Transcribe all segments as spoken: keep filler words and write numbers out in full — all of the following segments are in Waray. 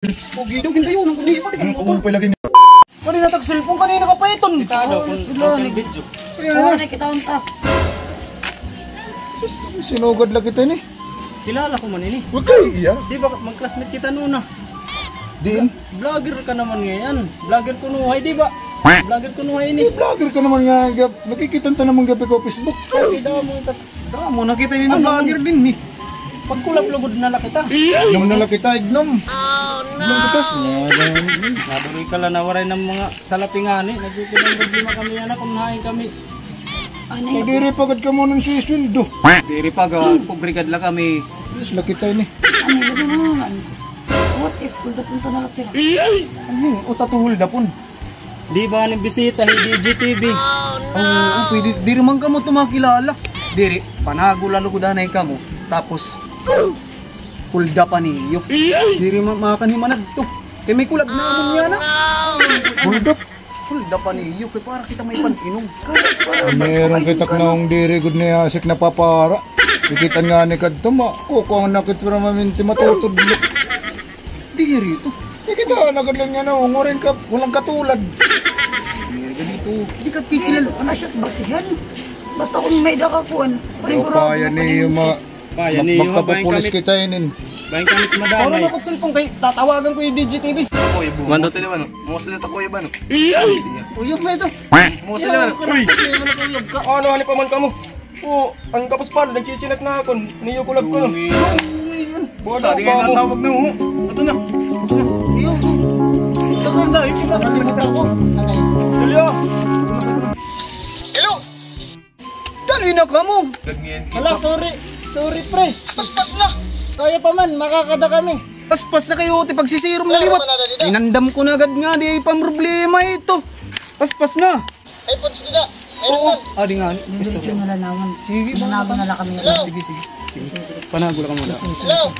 Pogi daw, gindayo, nang kundi, pati kang motor. Ang kumpay lagi niya. Kanina tag cellphone, kanina ka pa iton. Kita daw, kung, kung video. Ayan na. Kita unta. Sus, sinugad la kita ini. Kilala ko man ini. Huwag kayo iya. Di ba, mag-classmate kita noon, ah? Diin? Vlogger ka naman ngayon. Vlogger kunuhay, di ba? Vlogger kunuhay ini. Di, vlogger ka naman nga, gab-, nakikita ta naman gabi ko Facebook. Ay, damo, tat-, damo, nakita niyo na vlogger din, eh. Pagkulap lugod na la kita. Ignom na la kita, ignom. Ignom kita. Naduri ka la na waray ng mga salapi ngani. Nagkukulang problema kami, anak, kung hain kami. Ay, diri pa gad kamo nang sisweldo. Diri pa gad, pobre gad la kami. Yes, la kita ini. Ano, ano, ano, ano? What if, kulda-kulda na la kita. Ano, uta to, huldapon. Di ba ni bisita hi D J T V? Oo, pwede. Diri man kamo to makilala. Diri, panago la lugod anay kamo. Tapos, kulda pa niyo. Diri ma-, makan hi manadto. Kay may kulab na amon niya na. Kulda. Kulda pa niyo, kay para kita may pan-inom. Meron kita knowng diri gud ni asik napapara. Ikitan ngani kadto, ma-, kukuha na kita permanente matutudlo. Diri to. Di kita, nagad lang nga na, ngurin ka, walang katulad. Diri ka dito. Di ka kikilala. Ano siya, basihan? Basta kung may da ka kuan, panigurado. Upaya niyo, ma-, Upaya niyo, ha, magkapupulis kita inin. Bayan kami madamay. Ano na ko cellphone kay tatawagan ko yung D J T V. Ako, ibo. Mando sila, ano? Mo sila ta, Kuya Bano. Uyog na ito. Mo sila, ano? Uy! Ano, ano pa man kamo? O, an kapuspan, nagchichinat na akon. Niyo kulab ko. Sa di nga natawag na, o. Ato na. Iyo. Ito na, ito na, ito na, ito na. Dali, ah. Hello? Dali na kamo. Hala, sorry. Sorry, pre. Paspas na. Kaya pa man, makakada kami. Paspas na kayo, ti pagsisirom na liwat. Inandam ko na agad nga, di pa problema ito. Paspas na. Ay, punts dida. Oo. Adi nga. Diretso na la naman. Sige, manago na la kami. Hello? Sige, sige. Sige, sige. Panago la kamo na. Sige, sige. Hello?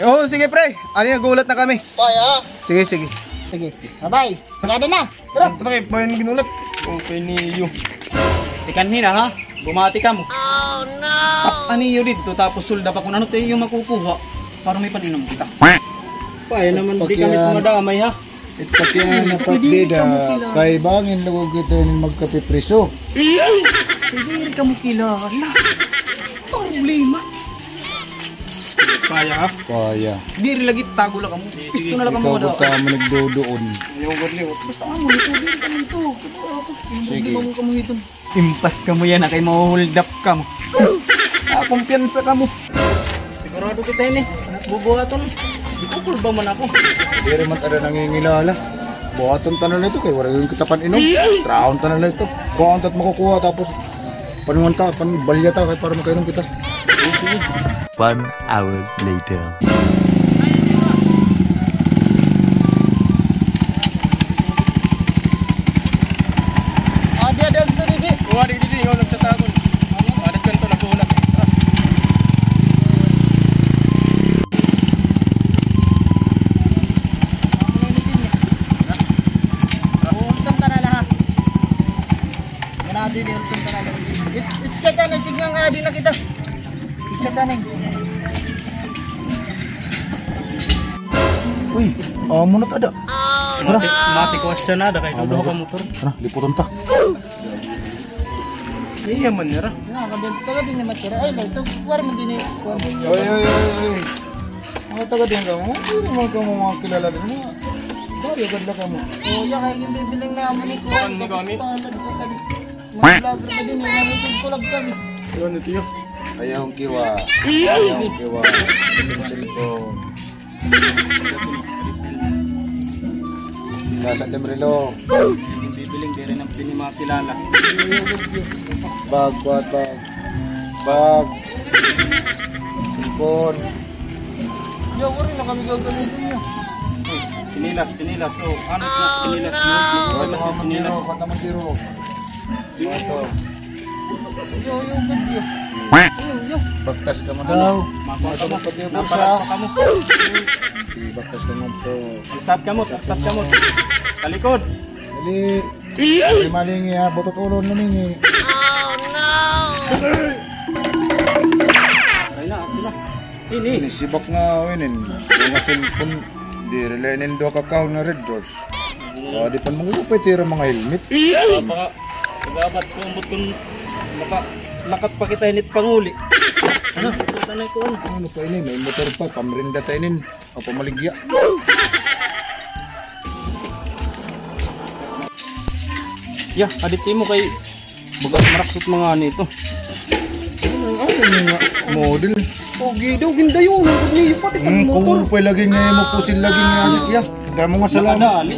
Oo, sige, pre. Adi nga, gulat na kami. Bye, ah. Sige, sige. Sige. Bye-bye. Magada na. Tara. Tara, kay bayan ginulat. Okay niyo. Ikanhi na, ha? Bumati kamo. Oh, no! Tap-an niyo didto, tapos sulda pa kung ano tayo yung makukuha para may pan-inom kita. Kaya naman di kami madamay, ha? Ito pa kaya na patbida, kay bangin lugod kita ini magkapipriso. Diri kamo kilala. Problema. Kaya, ha? Kaya. Diri lagi, tago la kamo. Pisto na la kamo. Ikaw, ba't ka mo nagduduon? Ayaw, gad, liwat. Basta amo nito, diri kamo ito. Sige. Problema mo kamo ito. Impas kamo yana kay mahuhuldap kamo. Ah, kumpiyansa kamo. Sigurado kita ini. Bubuhaton. Di ko kulba man ako. Diri man tada nangingilala. Buhaton ta na la ito kay waray kita pan-inom. Traon ta na la ito. Kuhaon ta it makukuha tapos panuhan ta, panbalya ta kay para makainom kita. One hour later. Adi, adi, adi, adi. Kuha, di, di, di, yun, nagtatagon. Adi, kanto, naghuhulat. Tara. Ulitan ka na lahat. Yan, adi, di, ulitan ka na lahat. I-, i-check ka na, signal nga, adi na kita. Uy, amo na tada. Mati, mati ko siya na, da kay duduha ka motor. Tara, liputan ta. Iya man nira. Na, kabel, taga din niya matira. Ay, ito, kuwari man din eh. Oy, oy, oy, oy. Mga taga din kamo, hindi naman kamo mga kilala din. Mga, dari, ganda kamo. O, yan, kaya yung bibiling naman ni Kuya. Ano ni kami? Palad ko sa Mga vlogger na din, mga YouTube collab kami. Ano, tiyo? Ayaw kiwa. Ayaw kiwa. Cellphone. Nasa timbrelo. Bibiling, diri na pinimakilala. Bag, bag, bag. Bag. Cellphone. Yo, wari na kami gagamitin niya. Chinilas, chinilas. O, ano na, chinilas, no? Kuha naman tiro, kuha naman tiro. Ito. Yo, yo, good, yo. Yo, yo. Baktas ka mo doon. Hello. Makuha ka mo. Napalag pa ka mo. Sige, baktas ka mo to. Isat ka mo, isat ka mo. Talikod. Dali. Dali, malingi, ha. Butot ulo na ningi. Aray na, ato na. Ini. Ini, sibak nga, o, inin. Mga cellphone. Diri la inin duha ka kahon nga Red Horse. Ah, di pa man gud pwede ira mga helmet. Baka, baka ba't kung ambot kun maka-, lakat pa kita init panguli. Ano? Ito na ko, ano? Ano pa ini? May motor pa, pamrinda ta inin. O pamaligya. Ya, adit imo kay baga maraksot mga ano ito. Ano nga model? Pogi daw, gindayon. Ang pati pa motor. Kung pa lagi nga, magpusil lagi nga, ano, ya. Damo nga salamat. Nakadali.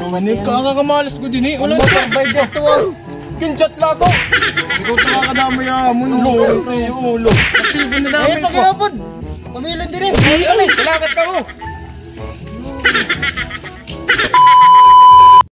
Mani ka kakamalas ko din eh. Wala motor ba dito, ah? Kinchat la ako. Ikaw ito kakadamo ya, mo. Ulo, ulo. Silbi na dami ko. Pamilin din eh. Kailangan ka mo.